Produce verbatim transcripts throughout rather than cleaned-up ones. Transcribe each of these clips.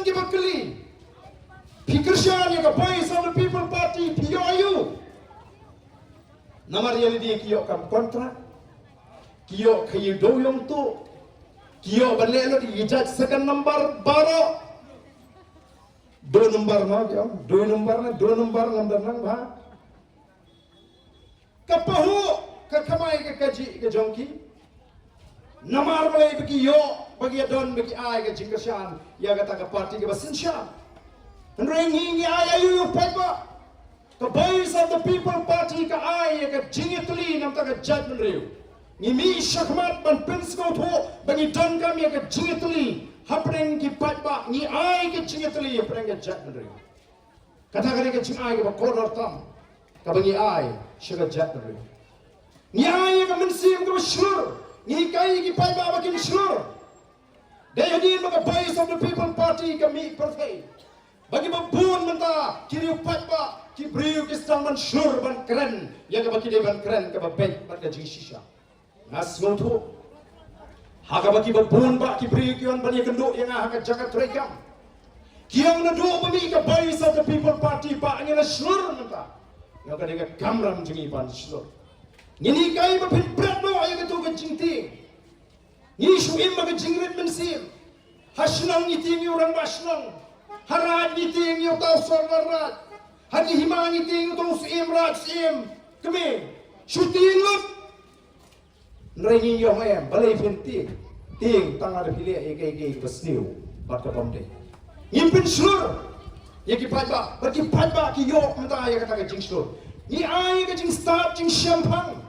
Ki ba kylli, phi kyrshan ïa ka Voice of the People Party, phi ïoh aïu? Namar ïa lade ki ïoh kam contract, ki ïoh ka ïa u dewïong tuh, ki ïoh ban leh lut ïa ki judge second number baroh. Dui number ma ki ong, dui number ne, dui number ngam da nang ba. Ka pahuh ka kamai ka kajih ka jong ki. Namar balei ba ki ïoh, ba ki ïa don, ba ki ai ka jingkyrshan ïa kata ka party kaba synshar. Hynrei ngi ngi ai aïu ïa u paidbah? Ka Voice of the People Party ka ai ïa ka jingïatylli na ka bynta ka jaitbynriew. Ngi mih shakhmat ban pynsngewthuh ba ngi donkam ïa ka jingïatylli hapdeng ki paidbah, ngi ai ka jingïatylli hapdeng ka jaitbynriew. Kata ka dei ka jingai kaba kordor tam kaba ngi ai sha ka jaitbynriew. Ngi ai ïa ka mynsiem kaba shlur, ngi hikai ïa ki paidbah ba kin shlur. Dei hadien ba ka Voice of the People Party ka mih pyrthei, ba kiba bun mynta ki riew paidbah, ki briew ki sdang ban shlur ban kren ïa kaba ki dei ban kren, kaba beit bad ka jingshisha. Nga sngewthuh ha kaba kiba bun bah ki briew ki wan ban ïakynduh ïa nga ha ka jaka treikam. Ki ong naduh ba mih ka Voice of the People Party bah ngi la shlur mynta. Nga, ka dei ka kamram jong ngi ban shlur. Ngin hikai ba phin bret noh ïa katu ka jingtieng. Ngi shu im ha ka jingrit mynsiem. Ha shnong ngi tieng ïa u rangbah shnong. Ha raid ngi tieng ïa uta u sordar raid. Ha ki hima ngi tieng ïa uta u syiem raid, syiem kmie. Shu tieng lut. Hynrei ngi ong em, balei phin tieng? Tieng tang lada phi leh ïa kaei kaei kaba sniew bad ka bym dei. Ngim pynshlur ïa ki paidbah, bad ki paidbah ki ïoh mynta ïa kata ka jingshlur. Ngi ai ka jingstad jingshemphang.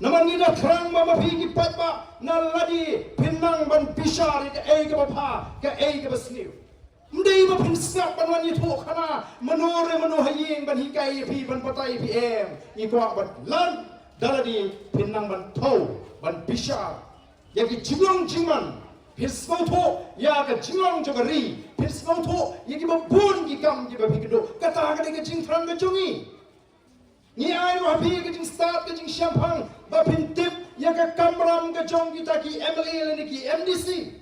Namar ngi da thrang ba ma phi ki paidbah na lade phin nang ban bishar ïa kaei kaba bha, kaei kaba sniew. Ym dei ba phin sngap ban wan ïathuh khana mano re mano ha ïing ban hikai ïa phi, ban batai ïa phi, em. Ngi kwah ban lad da lade phin nang ban thew, ban bishar ïa ki jinglong jingman. Phin sngewthuh ïa ka jinglong jong ka ri, phin sngewthuh ïa kiba bun ki kam kiba phi kynduh. Kata ka dei ka jingthrang ka jong ngi. Ngi ai ruh ha phi ka jingstad ka jingshemphang ba phin tip ïa ka kamram ka jong kita ki M L A lane ki M D C.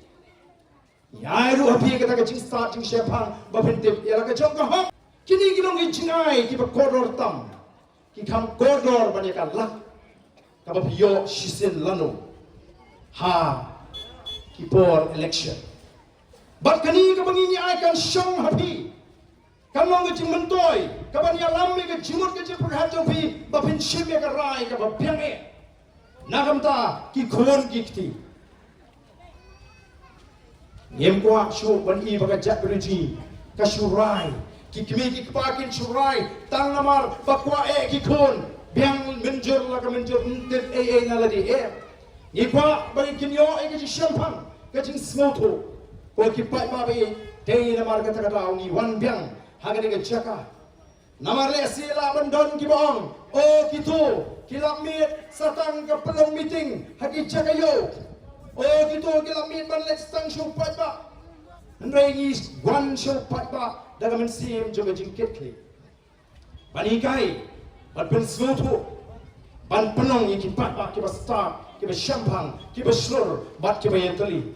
Ngi ai ruh ha phi kata ka jingstad jingshemphang ba phin tip ïa la ka jong ka hok. Kine ki long ki jingai kiba kordor tam, ki kham kordor ban ïa ka lak kaba phi ïoh shisien lano ha ki por election. Bad kane kaba ngi ngi ai kan shong ha phi, kan long ka jingmyntoi kaban ïalam ïa ka jingmut ka jingpyrkhat jong phi ba phin shim ïa ka rai kaba biang eh. Na ka bynta ki khun ki kti, ngim kwah shuh ban i ba ka jaitbynriew ka shu rai, ki kmie ki kpa kin shu rai tang namar ba kwah eh ki khun, biang mynjur la ka mynjur, ym tip ei ei na lade eh. Ngi kwah ba kin ïoh ïa ka jingshemphang, ka jingsngewthuh. Ko ki paidbah ba ïeit, dei namar kata ka daw ngi wan biang ha kane ka jaka. Namar lehse lah ban don kiba ong, o kito ki lap miet sa tang ka pynlong meeting ha ki jaka ïew. O kito ki lap miet ban leit sa tang sha u paidbah. Hynrei ngi wan sha u paidbah da ka mynsiem jong ka jingkitkhlieh, ban hikai, ban pynsngewthuh, ban pynlong ïa ki paidbah kiba stad, kiba shemphang, kiba shlur bad kiba ïatylli.